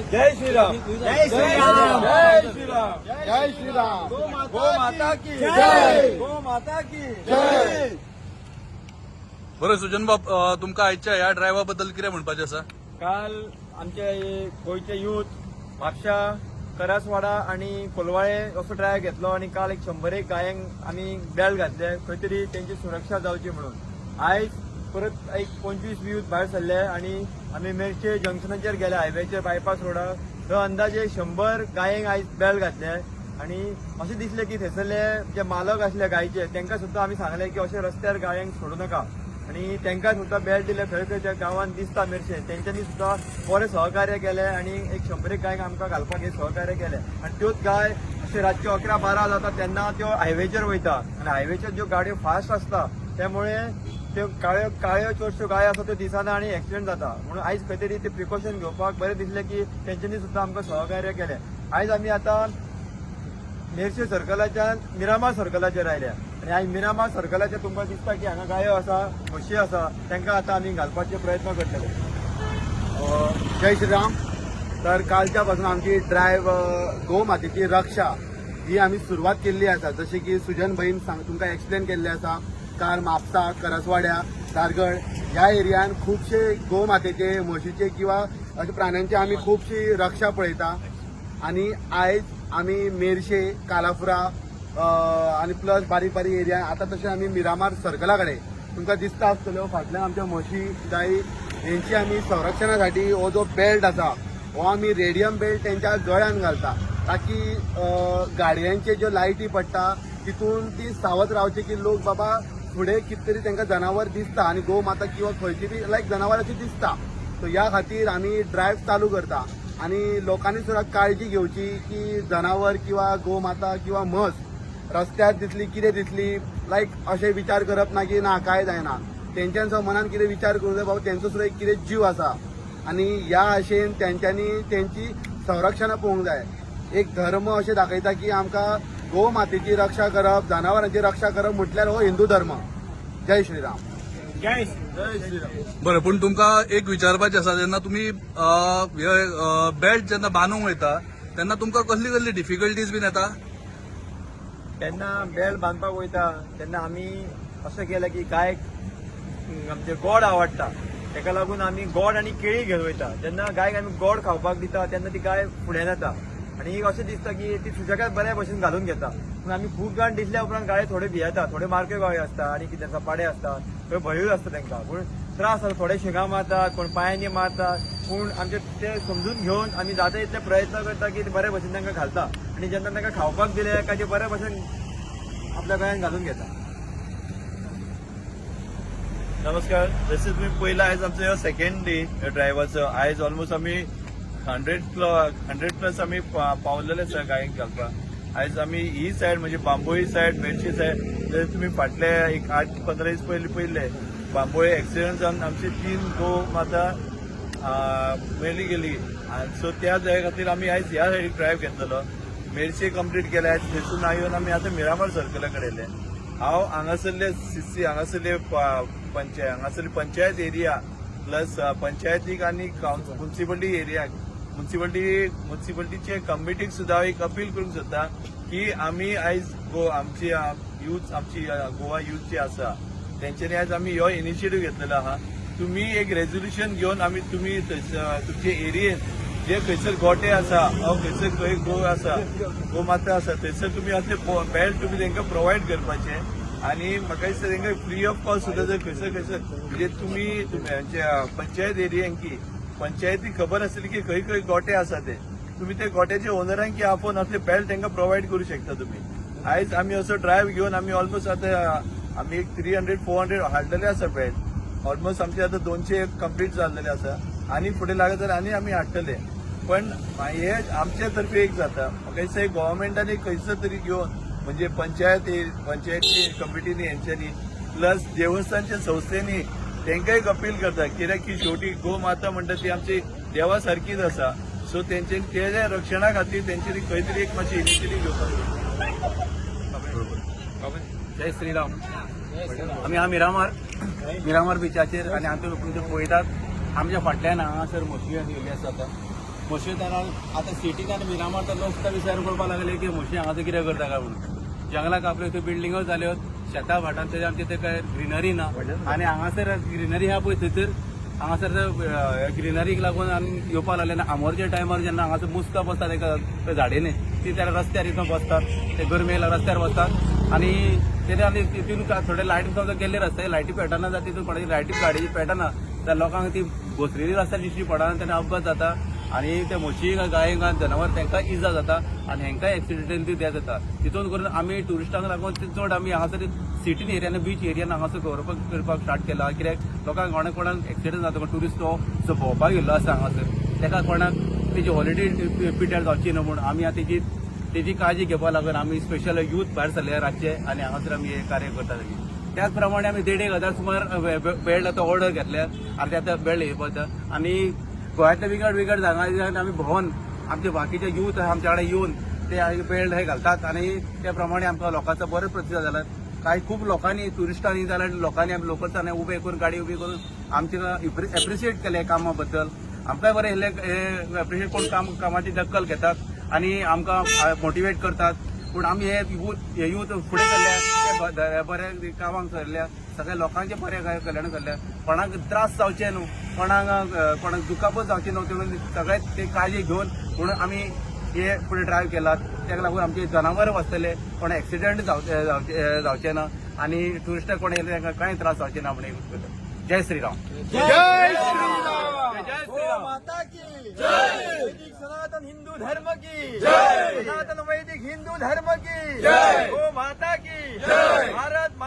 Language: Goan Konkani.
जय श्रीराम. जय श्रीराम. जय श्रीराम. जय श्रीराम. गो माता की जय. गो माता की जय. बरं सुजन बाब, तुमकां आयच्या ह्या ड्रायव्हा बद्दल कितें म्हणपाचें आसा? काल आमचे गोंयचे युथ म्हापशा, करासवाडा आणि कोलवाळे असो ड्रायव्ह घेतलो आणि काल एक 101 गायांक आमी बेल्ट घातले, खंय तरी तेंची सुरक्षा जावची म्हणून. आयज परत एक 25 यूथ भायर सरले आणि आमी मेरशे जंक्शनाचेर गेले, हायवेचेर बायपास रोडार. थंय अंदाजे 100 गायांक आयज बेल्ट घातले आणि अशें दिसलें की थंयसरले जे मालक आसले गायचे, तांकां सुद्दां आमी सांगलें की अशें रस्त्यार गायांक सोडूं नाका आणि तांकां सुद्दां बेल्ट दिले. खंय खंय त्या गांवांत दिसता मेरशे, तेंच्यांनी सुद्दां बरें सहकार्य केलें आणि एक 100 गायक आमकां घालपाक हे सहकार्य केलें. आनी त्योच गाय अशें रातच्यो 11-12 जाता तेन्ना त्यो हायवेचेर वयता आनी हायवेचेर ज्यो गाडयो फास्ट आसता, त्यामुळे त्यो काळ्यो काळ्यो चडश्यो गाय आसा त्यो दिसना आनी एक्सिडंट जाता. म्हणून आयज खंय तरी ते प्रिकॉशन घेवपाक बरें दिसलें की तेंच्यांनी सुद्दां आमकां सहकार्य केलें. आयज आमी आतां मेरशे सर्कलाच्यान मिरामार सर्कलाचेर आयल्या आनी आयज मिरामार सर्कलाचेर तुमकां दिसता की हांगा गायो आसा, म्हशी आसा, तांकां आतां आमी घालपाचे प्रयत्न करतले. जय श्रीराम. तर कालच्या पासून आमची ड्रायव्ह गोमातेची रक्षा ही आमी सुरवात केल्ली आसा. जशें की सुजन भाईन सांग तुमकां एक्सप्लेन केल्लें आसा, काल म्हापसा, करसवाड्या, धारगळ ह्या एरियान खुबशे गोमातेचे, म्हशीचे किंवा अशे प्राण्यांची आमी खुबशी रक्षा पळयता. आनी आयज आमी मेरशे, कालाफुरा आनी प्लस बारीक बारीक एरिया, आतां तशें आमी मिरामार सर्कला कडेन तुमकां दिसता आसतल्यो फाटल्यान आमच्या म्हशी, गायी हेंची आमी संरक्षणा साठी हो जो बेल्ट आसा, हो आमी रेडियम बेल्ट तेंच्या गळ्यान घालता, ताकी गाडयांचे ज्यो लायटी पडटा तितून ती सावध रावची की लोक बाबा फुडें कितें तरी तांकां जनावर दिसता आनी गोमाता किंवा खंयची बी लायक जनावर अशी दिसता. सो ह्या खातीर आमी ड्रायव्ह चालू करता आनी लोकांनी सुद्दां काळजी घेवची की जनावर किंवा गोमाता किंवा म्हस रस्त्यार दिसली, कितें दिसली, लायक अशें विचार करप ना की ना, काय जायना. तेंच्यान सुद्दां मनान कितें विचार करूंक जाय, बाबा तेंचो सुद्दां एक कितें जीव आसा आनी ह्या आशेन तेंच्यांनी तेंची संरक्षणां पळोवंक जाय. एक धर्म अशें दाखयता की आमकां गोमातेची रक्षा करप, जनावरांची रक्षा करप म्हटल्यार हो हिंदू धर्म. जय श्रीराम. जय श्रीराम. बरें, पूण तुमकां एक विचारपाचें आसा, जेन्ना तुमी बेल्ट जेन्ना बांदूंक वयता तेन्ना तुमकां कसली कसली डिफिकल्टीज बीन येता? तेन्ना बेल्ट बांदपाक वयता तेन्ना आमी अशें केलें की गायक आमचे गोड आवडटा, तेका लागून आमी गोड आनी केळी घेवन वयता. जेन्ना गायक आमी गोड खावपाक दिता तेन्ना ती गाय फुडें येता आनी एक अशें दिसता की ती सुशेगाद बऱ्या भशेन घालून घेता. पूण आमी खूब जाण दिसल्या उपरांत गाय थोडे भियेता, थोडे मारक्यो गायो आसता आनी कितें सपाडे आसता, थोडे भंयूय आसता तांकां, पूण त्रास जाता. थोडे शिंगां मारतात, कोण पांयांनी मारतात, पूण आमचे ते समजून घेवन आमी जाता इतले प्रयत्न करता की ते बऱ्या भशेन तांकां घालता आनी जेन्ना तांकां खावपाक दिले काय ते बऱ्या भशेन आपल्या गळ्यान घालून घेता. नमस्कार. जशें तुम्ही पयला, आयज आमचो सेकंड डे ड्रायव्हाचो. आयज ऑलमोस्ट आमी 100 प्लस आमी पावलेले आसा गायेक घालपाक. आयज आमी ही सायड म्हणजे बांबोळी सायड, मेरशी सायड, जर तुमी फाटले एक 8-15 दीस पयलीं पयले बांबोळी एक्सिडंट जावन आमची तीन गो माता मेली गेली. आनी सो त्या जागे खातीर आमी आयज ह्या सायडीक ड्रायव्ह घेतलेलो. मेरशे कंप्लीट केले, आयज थंयसून येवन आमी आतां मिरामार सर्कला कडेन येयले. हांव हांगासरले सीसी, हांगासरले पंचायत, हांगासरली पंचायत एरिया प्लस पंचायतीक आनी मुन्सिपल्टी एरियाक, मुन्सिपल्टीचे कमिटीक सुद्दां एक अपील करूंक सोदता की आमी आयज गो आमची यूथ, आमची गोवा यूथ जी आसा, तेंच्यांनी आयज आमी हो इनिशिएटीव घेतलेलो आहा. तुमी एक रेजोल्युशन घेवन आमी तुमी तुमचे एरियेन जे खंयसर गोटे आसा वा खंयसर खंय गो आसा, गोमाता आसा, थंयसर तुमी असले बेल्ट तुमी तांकां प्रोवायड करपाचे. आनी म्हाका दिसता तांकां फ्री ऑफ कॉस्ट सुद्दां जर खंयसर खंयसर, म्हणजे तुमी तुमी पंचायत एरियांकी पंचायती खबर आसतली की खंय खंय गोटे आसा, ते तुमी ते गोट्याचे ओनरांकी आपोवन असले बेल्ट तांकां प्रोवायड करूं शकता तुमी. आयज आमी असो ड्रायव्ह घेवन आमी ऑलमोस्ट आतां आमी एक 300 400 हाडलेले आसा बेल्ट. ऑलमोस्ट आमचे आतां 200 कंप्लीट जाल्लेले आसा आनी फुडें लागत जाल्यार आनी आमी हाडटले. पण हे आमचे तर्फे एक जाता, म्हाका दिसता गव्हर्मेंटान एक खंयसर तरी घेवन, म्हणजे पंचायती कमिटीनी हेंच्यांनी प्लस देवस्थानच्या संस्थेनी तांकां एक अपील करता, कित्याक की शेवटी गो माता म्हणटा ती आमची देवा सारकीच आसा. सो तेंचे तेज्या रक्षणा खातीर तेंच्यांनी खंय तरी एक मातशी इनिशिएटीव घेवपाक जाय. जय श्रीराम. आमी हा मिरामार, मिरामार बिचाचेर आनी आमचे तुमचे पळयतात, आमच्या फाटल्यान हांगासर म्हशी येयल्ली आसा. आतां म्हशी आतां सिटीन आनी मिरामार तर लोक सुद्दां विचार करपाक लागले की म्हशी हांगासर कितें करता काय म्हणून. जंगलां कापल्यो, त्यो बिल्डिंगो जाल्यो, शेतां भाटां थंय आमचे ते काय ग्रिनरी ना आनी हांगासर ग्रिनरी आहा पळय थंयसर हांगासर ग्रिनरीक लागून आनी येवपाक लागले. आनी आमोरच्या टायमार जेन्ना हांगासर मुसकां बसतात एका झाडीनी, ती त्या रस्त्यार इतून बसतात, ते गरमेक रस्त्यार बसतात आनी तेजे आनी तितून थोडे लायटी समजा गेल्ले रस्ते लायटी पेटना जाता, तितून कोणाची लायटी गाडयेची पेटना जाल्यार लोकांक ती घोसलेली रस्त्यार दिश्टी पडना, तेन्ना अपघात जाता आनी ते म्हशी गायेक जनावर तांकां इजा जाता आनी हेंकांय एक्सिडेंटली death जाता. तितून करून आमी ट्युरिस्टांक लागून चड आमी हांगासर सिटीन एरियान बीच एरियान हांगासर कवर करपाक स्टार्ट केला. कित्याक लोकांक कोणाक कोणाक एक्सिडंट जाता, ट्युरिस्ट तो जो भोंवपाक गेल्लो आसा हांगासर ताका कोणाक तेजी हॉलिडे पिड्ड्यार जावची न्हू म्हूण आमी आतां तेजी काळजी घेवपाक लागून आमी स्पेशल यूथ भायर सरले रातचे आनी हांगासर आमी हे कार्य करता. त्याच प्रमाणे आमी 1,500 सुमार बेल्ट आतां ऑर्डर घेतल्या आनी ते आतां बेल्ट येवपाक आनी गोंयांतल्या विंगड विंगड जागांनी आमी भोंवन आमचे बाकीचे यूथ आमच्या कडेन येवन ते बेल्ट हे घालतात आनी त्या प्रमाणे आमकां लोकांचो बरो प्रतिसाद जाला. कांय खूब लोकांनी ट्युरिस्टांनी जाल्यार लोकांनी आमी लोकल्सांनी उबे करून गाडी उबी करून आमचे एप्रिशिएट केले कामा बद्दल. आमकांय बरें इल्लें एप्रिशिएट करून कामाची दखल घेतात आनी आमकां मोटिवेट करतात. पूण आमी हे यूथ फुडें सरल्या, ते बऱ्या कामांक सरल्या, सगळ्या लोकांचें बरें कल्याण सरल्या, कोणाक त्रास जावचे न्हू, कोणाक दुखापत जावची न्हू, म्हणून सगळे ते काळजी घेवन म्हणून आमी हे फुडें ड्रायव्ह केला. ताका लागून आमचे जनावर वाचतले, कोण एक्सिडंट जावचे ना आनी ट्युरिस्टां कोण येयले तांकां कांय त्रास जावचे ना म्हणून. जय श्रीराम. जय श्रीराम. जय गो माता की जय. वैदिक सनातन हिंदू धर्म की जय. सनातन वैदिक हिंदू धर्म की जय. गो माता की जय. भारत.